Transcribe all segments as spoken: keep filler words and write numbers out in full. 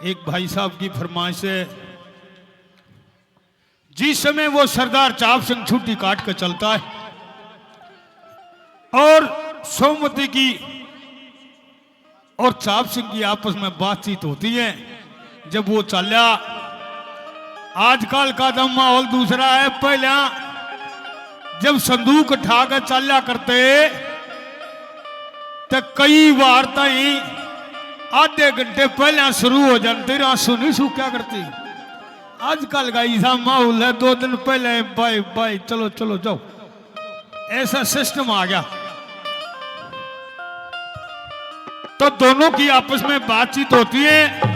एक भाई साहब की फरमाइश है, जिस समय वो सरदार चाप सिंह छुट्टी काट के चलता है और सोमवती की और चाप सिंह की आपस में बातचीत होती है। जब वो चाल्या, आजकल का तो माहौल दूसरा है। पहला जब संदूक उठा के चाल्या करते तो कई बार ताई आधे घंटे पहला शुरू हो जाते, आंसू नहीं सूखा करती। आजकल का ऐसा माहौल है, दो दिन पहले बाय बाय, चलो चलो जाओ, ऐसा सिस्टम आ गया। तो दोनों की आपस में बातचीत होती है।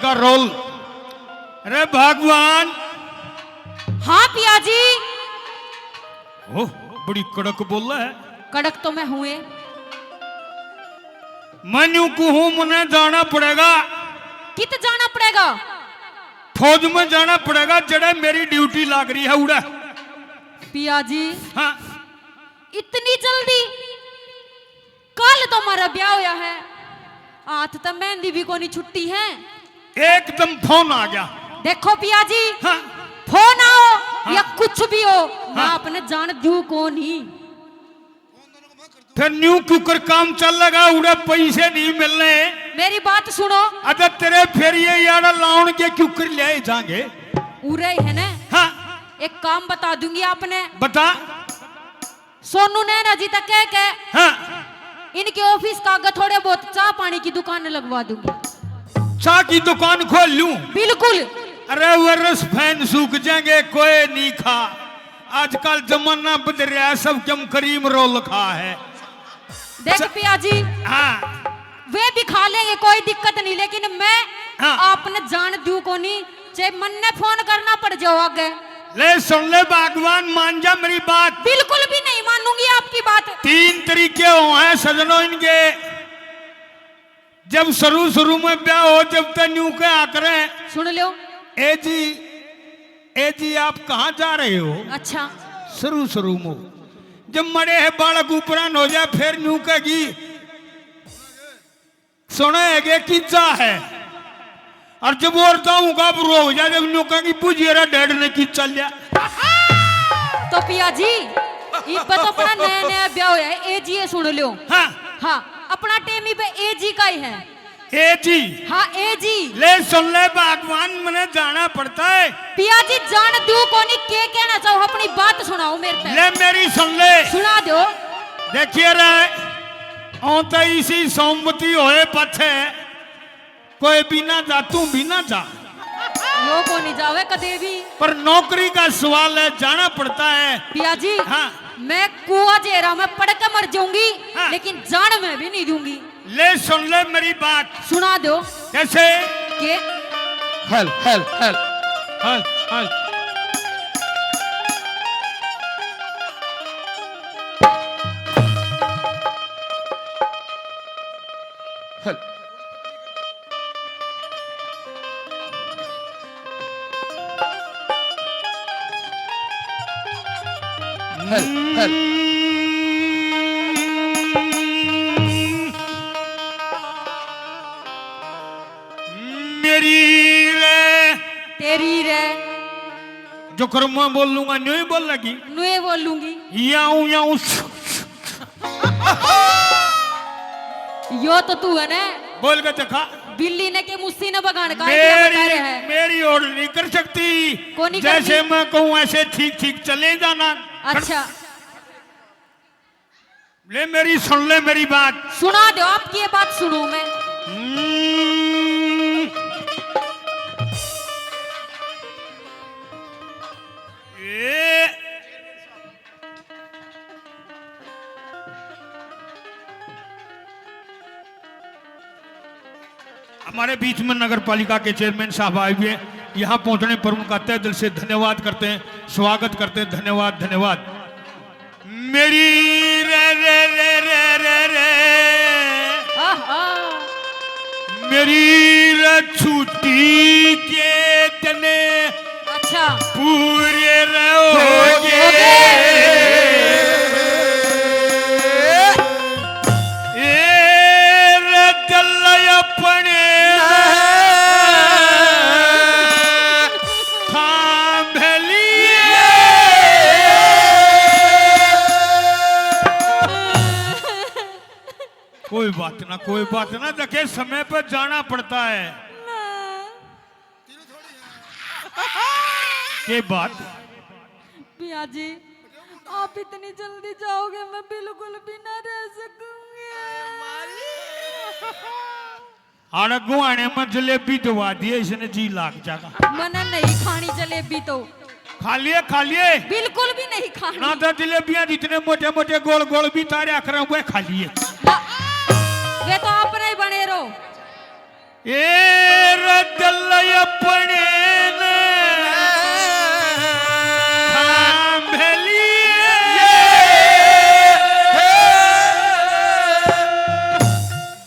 का रोल। अरे भगवान। हाँ पिया जी। ओह, बड़ी कड़क बोला है। कड़क तो मैं हुए। मैं न्यू कहूँ, मने जाना पड़ेगा। कित जाना पड़ेगा? फौज में जाना पड़ेगा, जड़े मेरी ड्यूटी लाग रही है उड़े। पिया जी। हाँ। इतनी जल्दी? कल तो हमारा ब्याह होया है, हाथ तो मेहंदी भी कोनी छुट्टी है। एकदम फोन आ गया। देखो पिया जी, हाँ। फोन आओ हाँ। या कुछ भी हो, मैं हाँ। अपने जान दू कोनी। फिर न्यू क्यों कर काम चल लगा, उड़े पैसे नहीं मिलने। मेरी बात सुनो। अबे तेरे फेरिए यार लाउन के क्यों कर ले जाएंगे? उरे है ना? हाँ। एक काम बता दूंगी आपने। बता। सोनू नैना जी तक कह के हाँ। इनके ऑफिस का आगे थोड़े बहुत चाह पानी की दुकान लगवा दूंगी। चाह की दुकान खोल लूं? बिल्कुल। अरे वो रस फैन सूख जाएंगे, कोई नहीं खा। आजकल जमाना बदल रहा है, सब कम करीम रोल खा है। देख च- पिया जी, हाँ। वे भी खा लेंगे, कोई दिक्कत नहीं, लेकिन मैं हाँ। आपने जान दू कोनी, चाहे मन्ने फोन करना पड़ जाओ आगे। ले सुन ले भगवान, मान जा मेरी बात। बिल्कुल भी नहीं मानूंगी आपकी बात। तीन तरीके हो हैं सजनों इनके। जब शुरू शुरू में ब्याह हो, जब ते न्यू कहा करें, सुन लो। ए जी, ए जी, आप कहाँ जा रहे हो? अच्छा। शुरू शुरू में जब मरे है बालक उपरान हो जाए, फिर न्यू कहेगी, सुने है के किज्जा है। और जब और जाऊंगा बुरा हो जाए, जब न्यू कहेगी, बुझिए रे डैड ने की चल लिया। तो पिया जी, इब तो अपना नया नया ब्याह होया है, ए जी, ये सुन लो। हाँ। हाँ, अपना टेम इब ए जी का ही है। ए जी। हाँ, ए जी। ले सुन ले भगवान, मने जाना पड़ता है। पिया जी, जान दू कोनी, के कहना चाहो, अपनी बात सुनाओ मेरे पे। ले मेरी सुन ले। सुना दो। देखिए रे, औ तो इसी सोमवती होए पाछे कोई भी ना जा, तू भी ना जा। यो कोनी जावे कदे भी। पर नौकरी का सवाल है, जाना पड़ता है। पिया जी, हाँ। मैं कुआ जेरा में पड़ के मर जाऊंगी, हाँ। लेकिन जान मैं भी नहीं दूंगी। ले सुन ले मेरी बात। सुना दो। कैसे? के? हल, हल, हल। हल, हल। हल। हल, हल। मेरी रे। तेरी रे। जो करूँ मैं बोलूंगा, न्यू ही बोल लगी। न्यू ही बोलूंगी। याऊं, याऊं। यो तो तू है ना। बोल के दिखा। बिल्ली ने के मुस्सी ने बगान का idea मेरी, बता रहे हैं। मेरी और नहीं कर सकती। कोनी जैसे करनी। मैं कहूँ ऐसे ठीक ठीक चले जाना। अच्छा। ले मेरी सुन ले मेरी बात। सुना दो, आपकी ये बात सुनूं मैं। हम्म। ए। हमारे बीच में नगर पालिका के चेयरमैन साहब आए हुए हैं, यहाँ पहुँचने पर उनका तहे दिल से धन्यवाद करते हैं, स्वागत करते हैं। धन्यवाद, धन्यवाद। मेरी रे रे रे रे रे रे। आहा। मेरी रे छुट्टी ने अच्छा। पूरे रहोगे। हो गए। ए रे दिल अपने थाम लिए। कोई बात ना, कोई बात ना, देखे समय पर जाना पड़ता है। के बात? भैया जी, आप इतनी जल्दी जाओगे, मैं बिल्कुल भी ना रह सकूंगी। आड़े गुआने में जलेबी दवा दिए, इसने जी लाग जाएगा। मने नहीं खानी जलेबी तो। खा लिए, खा लिए। बिल्कुल भी नहीं खानी। ना तो जलेबियां जितने मोटे मोटे गोल गोल भी तारे आखिर वे खा लिए। ना, वे तो अपने ही बने रहो। ए रे दिल अपने ने थाम लिए।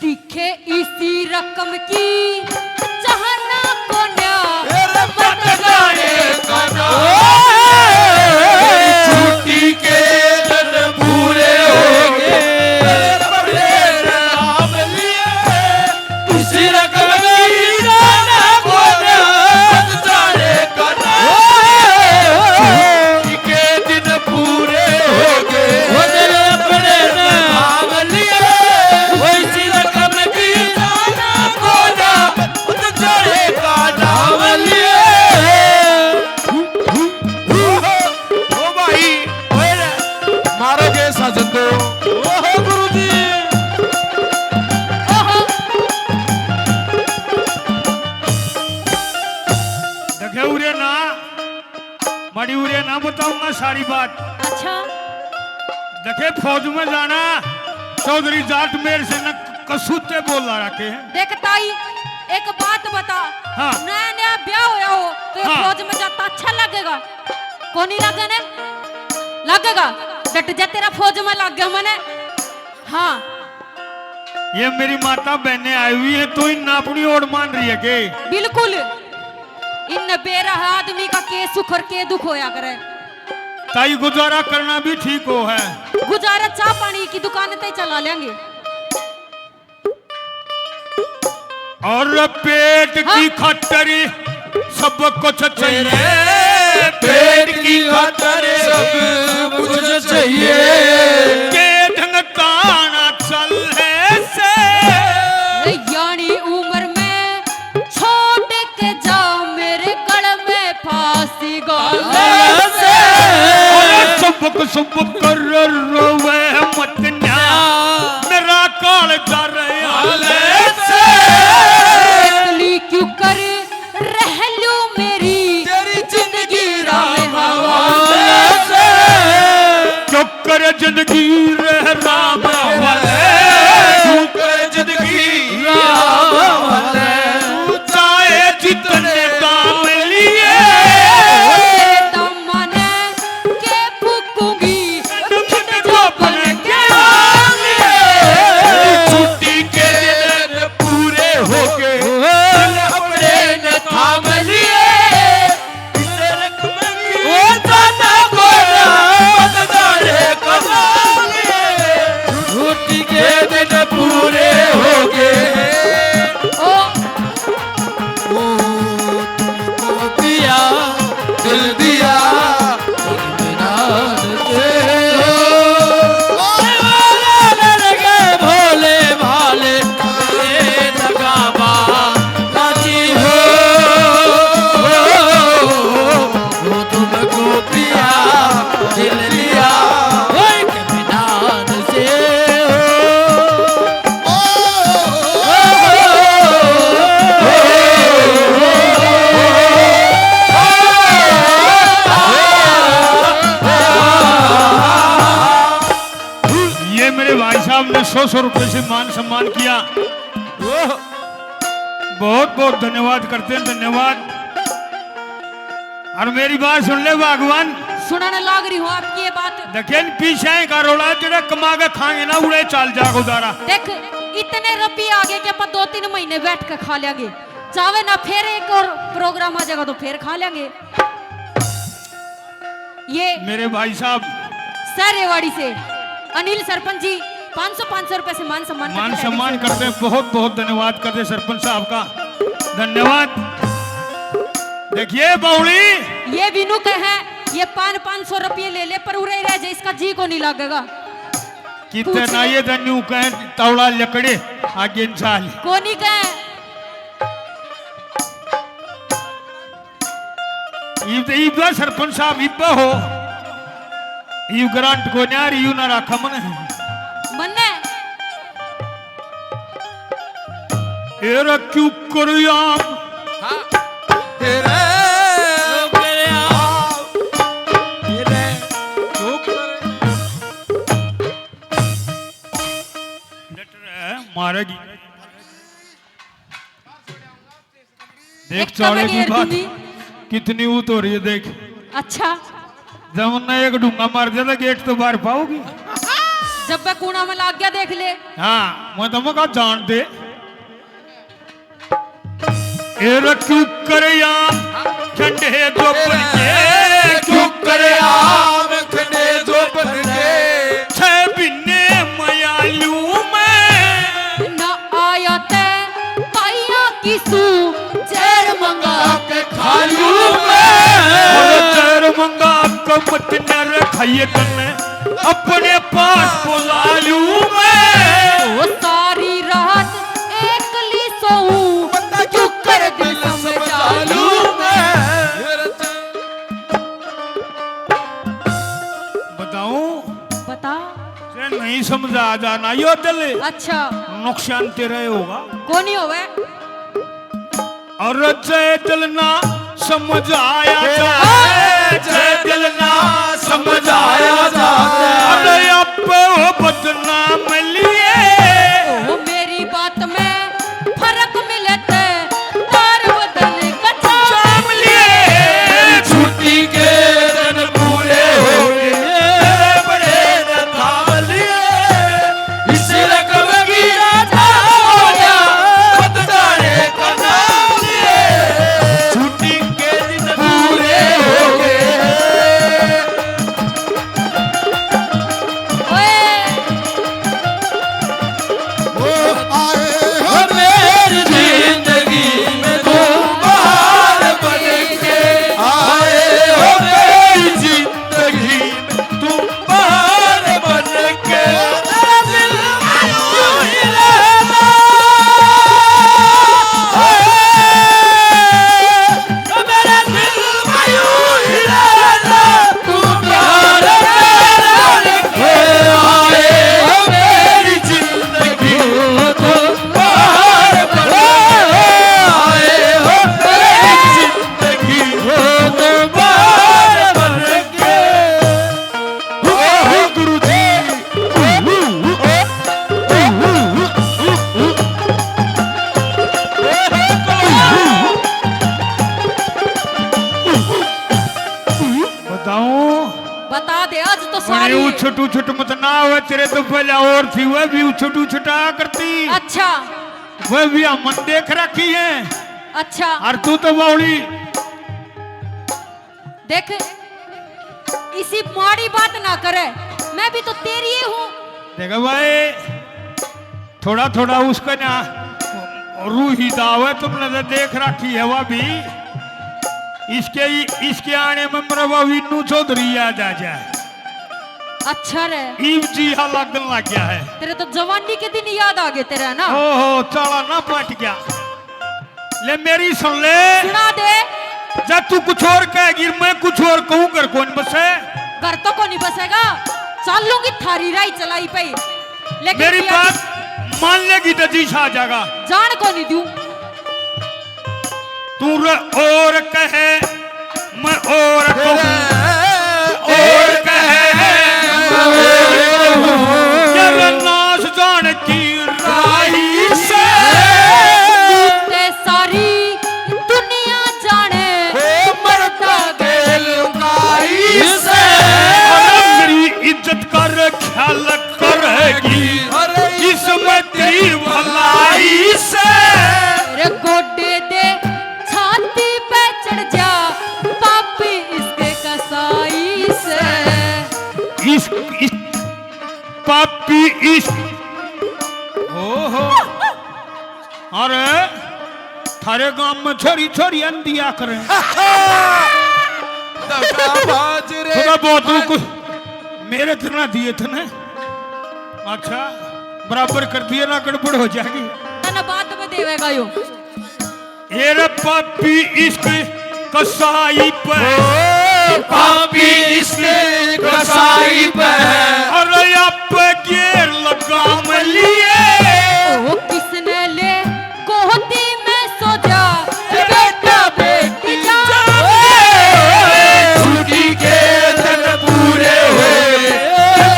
दिखे इसी रकम की चाहना कोन्या। ए रे बट जाने का ना। छुट्टी के दिन पूरे होंगे। ए रे बड़े नाम लिए। इसी रकम की जाना को बट जाने का ना। छुट्टी के दिन पूरे होंगे। वो तेरे अपने नाम लिए। वो इसी रकम की जाना को बट जाने का नाम लिए। ओ भाई, ओए रे, मारोगे साजन तो। ओहो गुरुजी। देखे उरे ना, बड़ी उरे ना बताऊंगा सारी बात। अच्छा। देखे फौज में जाना, चौधरी जाट मेर से न कसूते बोल रखे हैं। देख ताई, एक बात बता। हाँ। नया नया ब्याह होया हो तो ये हाँ। फौज में जाता अच्छा लगेगा? कोनी लगे ने? लगेगा। डट जा, तेरा फौज में लग गया मने। हाँ। ये मेरी माता बहनें आई हुई है तो इन अपनी ओर मान रही है के? बिल्कुल। इन बेराह आदमी का के सुख और के दुख होया करे। ताई गुजारा करना भी ठीक हो है। गुजारा चाह पानी की दुकान ते चला लेंगे। और पेट की हाँ। खातर सब कुछ चाहिए। पेट की खातर सब कुछ चाहिए। के ढंग ताना चल है से। यानी उम्र में छोड़ के जाओ मेरे गल में फांसी गाल से। अरे सुबक सुबक कर रोवे मत न्या, मेरा काल जा रहा ले से। इतनी क्यों कर रह लूं मेरी तेरी जिंदगी राम हवाले से। क्यों कर जिंदगी रह राम हवाले। क्यों कर जिंदगी राम हवाले। चाहे जितने दाम लिए। तेरे दामन के फूकूंगी, छुट्टी के दिन पूरे होके, दिल अपने ने थाम लिए। इस रकम की वो जाना को ना, बददारे कमा लिए। छुट्टी के दिन पूरे होके। ओ। ओ, तुमको पिया, दिल दिया, इत्मीनान से हो। ओए वाला लड़के भोले भाले, ये दगाबाज राजी हो। वो तुमको पिया, दिल दिया, वो इत्मीनान से हो। ये मेरे भाई साहब ने सौ सौ रुपए से मान सम्मान किया। बहुत बहुत धन्यवाद करते हैं, धन्यवाद। और मेरी बात सुन ले भगवान। सुनाने लाग रही हूँ आपकी ये बात। देखे न पीछे का रोला, जेड़ा कमा के खाएंगे ना, उड़े चाल जा गुजारा। देख, इतने रुपये आ गए कि अपन दो तीन महीने बैठ के खा लेंगे। चावे ना, फिर एक और प्रोग्राम आ जाएगा तो फिर खा लेंगे। ये मेरे भाई साहब, सर रेवाड़ी से अनिल सरपंच जी पाँच सौ, पाँच सौ रुपए से मान सम्मान मान करते हैं। सम्मान करते हैं। बहुत बहुत धन्यवाद करते हैं सरपंच साहब का, धन्यवाद। देखिए बावली, ये विनू का है, ये पान पाँच सौ रुपये ले ले, पर उरे रह जाए, इसका जी को नहीं लगेगा। कितने कुछ ना नहीं। ये धन्यू कहें तौड़ा लकड़े आगे इंसान। कोनी कहें। इब, इब सरपंच साहब इब हो। यू ग्रांट को न्यार यू ना रखा मन। मन्ने। एरा क्यों करो यार? हाँ। तेरे क्यों करे आम? तेरे क्यों करे? डट रहा है, मारेगी। देख एक तो चाले की बगैर बात दूंगी। कितनी ऊत हो रही है, देख। अच्छा। जब उन्हें एक ढूंगा मार दिया तो गेट तो बाहर पाओगी। जब मैं कूड़ा में लाग गया, देख ले। हाँ, मैं तो मौका जान दे। एरा क्यों करे यार ठंडे जो बन के, क्यों करे आम ठंडे जो बन के। छह महीने मयालू में ना आया तै पाइया किसू, जहर मंगा के खा लूं मैं। और जहर मंगा के मत न रखाइए तन्ने अपने पास बुला लूं मैं। ओ सारी रात एकली सोऊं, बंदा क्यों कर दिल समझा लूं मैं। बताऊं? बता। जे नहीं समझा जाना यो दिल। अच्छा। नुकसान तेरा ही होगा। कोनी होवे। और जय दिल ना समझ आया जाए, जय दिल ना समझ आया जाए। अरे आप वो बदनाम लिए। ओ मेरी बात में फर्क मिले ते तार बदल कचाम लिए। छुट्टी के दिन पूरे हो गए, बड़े न थाम लिए। इस रकम की राजा हो गया, खुद जाने का नाम लिए। छुट्टी के दिन पूरे हो गए। ओए। ओ आए हो मेरी जिंदगी में तुम बाहर बन के, आए हो मेरी जिंदगी में तुम बाहर बन के। मेरा दिल यूं ही रहना। मेरा दिल यूं ही रहना। तुम बाहर बन के आए हो मेरी जिंदगी, तुम बाहर बन के आए हो मेरी जिंदगी, तुम बाहर बन के। वाहे गुरु जी। बताऊं? बता दे, आज तो सारी उछट उछट मत ना आवे, तेरे तो पहले और थी, वह भी उछट उछट आया करती। अच्छा। वह भी हमन देख रखी है। अच्छा। और तू तो बावली। देख, इसी माड़ी बात ना करे, मैं भी तो तेरी ही हूँ। देख भाई, थोड़ा थोड़ा उसका ना रूही दाव है, तुमने तो देख रखी है वह भी। इसके, इसके आने में मेरा वो विन्नू चौधरी याद आ जाए। अच्छा रे। ईब जी हा लागन लग गया है। तेरे तो जवानी के दिन याद आ गए तेरे, है ना? ओहो, चाला ना पट गया। ले मेरी सुन ले। सुना दे। जब तू कुछ और कहेगी, मैं कुछ और कहूँ, घर कौन बसे? घर तो कोनी बसेगा, चालूंगी थारी राही चलाई पे। लेकिन मेरी बात मान लेगी तो जी सा आ जाएगा। जान कोनी दूं। तू र-, और कहे, मैं और कहूँ, और कहे, मैं और कहूँ। यार नाश जान की राही से। ते सारी दुनिया जाने। ओ मरता के लुगाई से। अरे मेरी इज्जत का ख्याल करेगी, अरे इसमें तेरी भलाई से। रे गोडे दे थारे गांव में छोरी छोरी अंधिया करे। दगाबाज रे। थोड़ा बहुत ऊपर मेरे इतना दिए थे ना। अच्छा, बराबर कर दिए ना, गड़बड़ हो जाएगी। ना, ना, बाद में देवेगा यो। ए रे पापी इश्क कसाई पे। ओ पापी इश्क कसाई पे। अरे आप गेर लगाम लिए। ओ किसने ले गोदी में सो जा, ए बेटा बेटी जा। छुट्टी के दिन पूरे होए,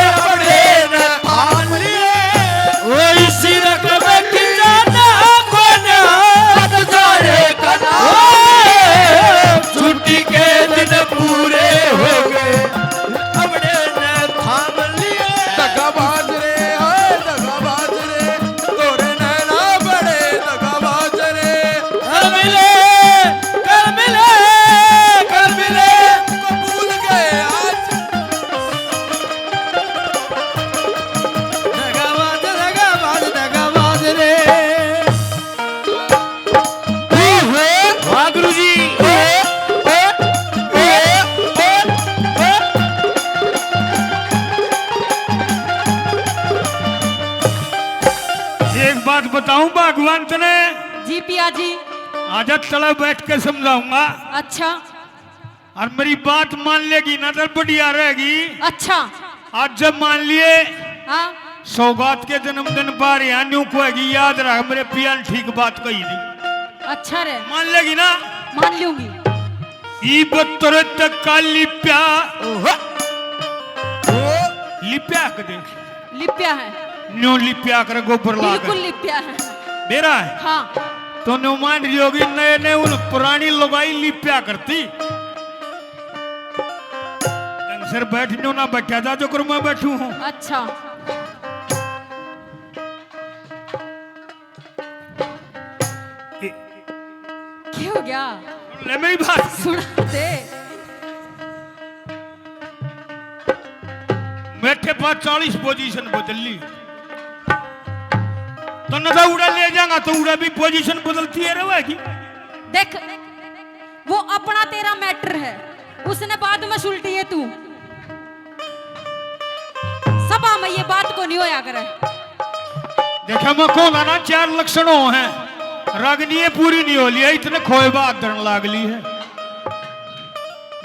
अपने ने थाम लिए। ओ इसी रकम की जाना कोना, बद जाए कना। छुट्टी के दिन पूरे हो गए, अपने ने थाम लिए। दगाबाज रे, हाय दगाबाज रे, तोरे नैना बड़े दगाबाज रे। कल मिले, कल मिले, कल मिले, को भूल गए आज। दगाबाज, दगाबाज, दगाबाज रे। वाह गुरु जी। एक बात बताऊं भगवान तने, जी पिया जी। आजा तले बैठ के समझाऊंगा। अच्छा। और मेरी बात मान लेगी ना तो बढ़िया रहेगी। अच्छा। आज जब मान लिए, हाँ। सौगात के जन्मदिन पर यहाँ न्यू कोएगी, याद रख मेरे पिया ने ठीक बात कही थी। अच्छा रे। मान लेगी ना? मान लूंगी। ईब तुरत का लिप्या। ओहो। लिप्या कदे? लिप्या है। न्यू लिप्या कर गोबर ला बिल्कुल कर। लिप्या है। मेरा है? हाँ। तो न्यू मान रही होगी, नए नए उन पुरानी लुगाई लिप्या करती। ढंग से बैठ न्यू ना बैठा जा जो कर मैं बैठू हूँ। अच्छा। ए- क्या हो गया? ले मेरी बात। सुना दे। बैठे पास चालीस पोजीशन बदल ली। तो नशा उड़ा ले जाएगा तो उड़ा भी पोजीशन बदलती है रहेगी। देख, वो अपना तेरा मैटर है, उसने बाद में सुलटी है तू। सभा में ये बात को नहीं होया करे। देखा मैं कौन है ना, चार लक्षण हो हैं, रागनी ये पूरी नहीं हो लिया, इतने खोए बात धरन लाग ली है।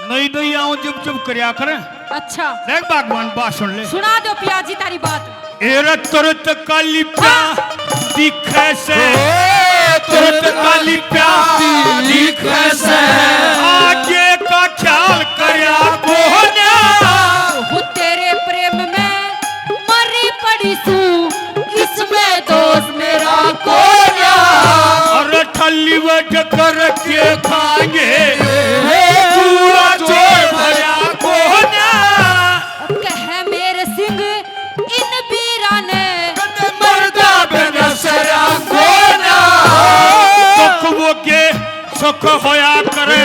नहीं, नहीं, आऊं जब जब करया करे। अच्छा। देख भगवान, बात सुन ले। सुना दो पिया जी तारी बात। ए रे तुरत काली प्या हाँ। दिखे से, ओ, तुरत काली प्या दिखे से, आगे का ख्याल करया कोन्या। वो तेरे प्रेम में मरी पड़ी सू, इसमें दोष मेरा कोन्या। अरे ठल्ली बैठ करके खाएंगे, पूरा जोर भरा कोन्या। कह मेरे सिंह इन बीरा ने, मरदा बिन सरा कोन्या। दुख वो के सुख होया करे,